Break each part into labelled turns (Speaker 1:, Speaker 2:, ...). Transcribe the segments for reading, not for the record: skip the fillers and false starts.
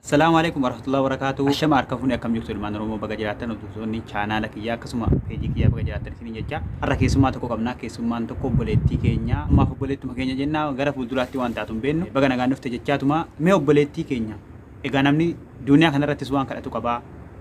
Speaker 1: Salaamu alaikum warahmatullahi wabarakatuh. Ashama harka fuune, akkam jirtu ilmaan Oromoo? Baga jiraattan. Hordoftoonni chaanaala kiyyaa akkasuma peejii kiyyaa, baga jiraattan isiniin jecha. Har'a keessummaa tokko qabna. Keessummaan tokko obboleettii keenya. Ammaaf obboleettuma keenya jenna, gara fuulduraatti waan taatu hin beeknu. Baga nagaan dhufte jechaatuma. Mee obboleettii keenya, egaa namni duniyaa kanarrattis waan kadhatu qabaa.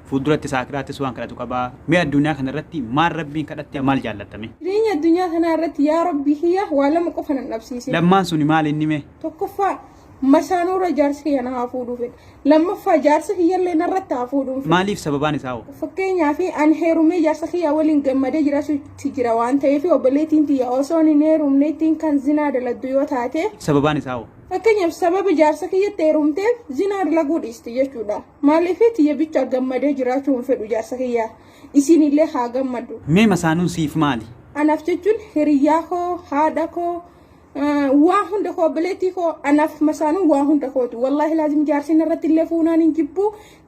Speaker 1: Fuuldurattis akiraattis waan kadhatu qabaa. Mee addunyaa kanarratti maal Rabbiin kadhatte, maal jaallattame?
Speaker 2: Jireenya addunyaa kanaa irratti, yaa Rabbi kiyya, waa lama qofa nan dhabsiisin.
Speaker 1: Lammaan suni maal inni mee?
Speaker 2: Tokkoffaa, masaanuurra jaarsi kiyya na haa fuudhuu fedha. Lammaffaa, jaarsi kiyyallee narratti haa fuudhuun fedha.
Speaker 1: Maaliif, sababaan isaa hoo?
Speaker 2: Fakkeenyaaf, ani heerumee jaarsa kiyya waliin gammadee jiraachuutti jira waan ta'eef, obboleettiin tiyya osoo hin heerumne ittiin kan zinaa daladdu yoo taate.
Speaker 1: Sababaan isaa hoo?
Speaker 2: Fakkeenyaaf, sababa jaarsa kiyyatti heerumteef zinaa dalaguu dhiisti jechuudha. Maaliif, tiyya bicha gammadee jiraachuu hin fedhu, jaarsa kiyya. Isinillee haa gammaddu.
Speaker 1: Mee masaanuun siif maali?
Speaker 2: Anaaf jechuun hiriyyaa koo, haadha koo, waa hunda koo, obboleettii koo. Anaaf masaanuun waa hunda kooti. Wallaahi laazim, jaarsin irratti illee fuunaan hin jibbu,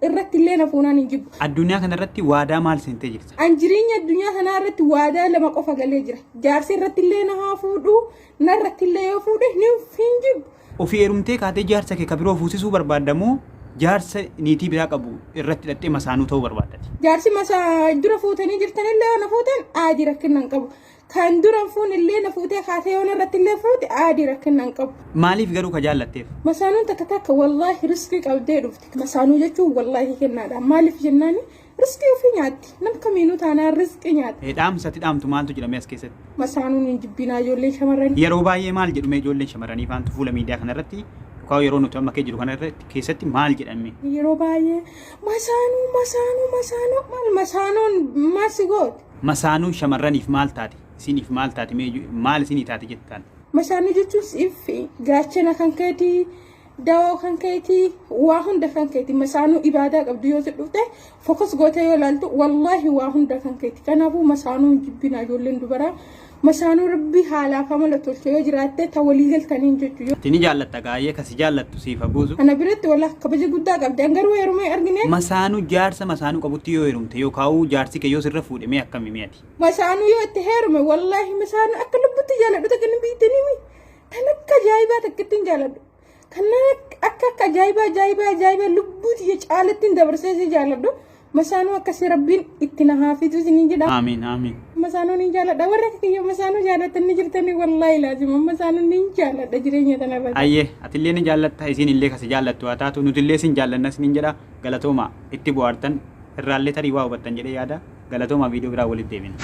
Speaker 2: irratti illee na fuunaan hin jibbu.
Speaker 1: Addunyaa kanarratti waadaa maal seentee jirta?
Speaker 2: An jireenya addunyaa kanaa irratti waadaa lama qofa galee jira. Jaarsi irratti illee na haa fuudhu, narratti illee yoo fuudhe ni hin jibbu.
Speaker 1: Ofii heerumtee kaatee jaarsa kee ka biroo fuusisuu barbaadda moo jaarsa niitii biraa qabu irratti hidhattee masaanuu ta'uu barbaaddati?
Speaker 2: Jaarsi masaa dura fuutanii jirtanillee yoo na fuutan aadii rakkina hin qabu. Kan dura hin fuune illee na fuutee kaatee yoo narratti illee fuute aadii rakkina hin qabu.
Speaker 1: Maaliif garuu ka jaallatteef?
Speaker 2: Masaanuun takka takka wallaahi riskii qabdee dhufti. Masaanuu jechuun wallaahi kennaadha. Maaliif jennaani, riskii ofii nyaatti. Nam kamiinuu taanaan riskii nyaatti.
Speaker 1: Dhaamsati dhaamtu maaltu jedhame as keessatti?
Speaker 2: Masaanuun hin jibbinaa, ijoollee shamarranii.
Speaker 1: Yeroo baay'ee maal jedhu mee ijoolleen shamarranii faantu fuula miidiyaa kanarratti yookaan yeroo nuti amma kee jiru kanarratti keessatti maal jedhame?
Speaker 2: Yeroo baay'ee masaanuu, masaanuu, masaanuu, maal masaanuun maal si gooti?
Speaker 1: Masaanuun shamarraniif maal taate? Isiniif maal taate? Mee maal isinii taate jettan?
Speaker 2: Masaanuu jechuun siif gaachana kan keetii, dawoo kan keetii, waa hunda kan keeti. Masaanuu ibaadaa qabdu yoo si dhufte focus gootee yoo ilaaltu, wallaahi waa hunda kan keeti. Kanaafuu masaanuu hin jibbinaa, ijoolleen dubaraa. Masaanuu Rabbi haalaaf amala tolche yoo jiraatte ta walii galtaniin jechuudha.
Speaker 1: Ati ni jaallatta, gaa'ee kasi jaallattu siif habuusu.
Speaker 2: Ana biratti walaa kabaja guddaa qabdi. An garuu heerumee argine.
Speaker 1: Masaanuu jaarsa masaanuu qabutti yoo heerumte yookaan jaarsi kee yoo sirra fuudhe, mee akkami mee ati?
Speaker 2: Masaanuu yoo itti heerume, wallaahi masaanuu akka lubbutti jaaladhu takka inni beektanii tan akka ajaa'ibaa takka ittiin jaaladhu. Kan akka akka ajaa'ibaa ajaa'ibaa ajaa'ibaa lubbuu tiyya caalattiin dabarsee si jaaladhu. Masaanuu akkasii Rabbiin itti na haa fidu isiniin jedha.
Speaker 1: Aamiin, aamiin.
Speaker 2: Masaanuu ni jaaladha. Warra akka kiyya masaanuu jaalatanii jirtanii, wallaahi laazima masaanuu ni jaaladha jireenya tanarratti.
Speaker 1: Ayyee, atillee ni jaallatta, isiin illee kasi jaallattu haa taatu, nutillee isin jaallanna isiniin jedha. Galatooma, itti bohaartan irraallee tarii waa hubattan jedhee yaada. Galatooma, viidiyoo biraa walitti deebina.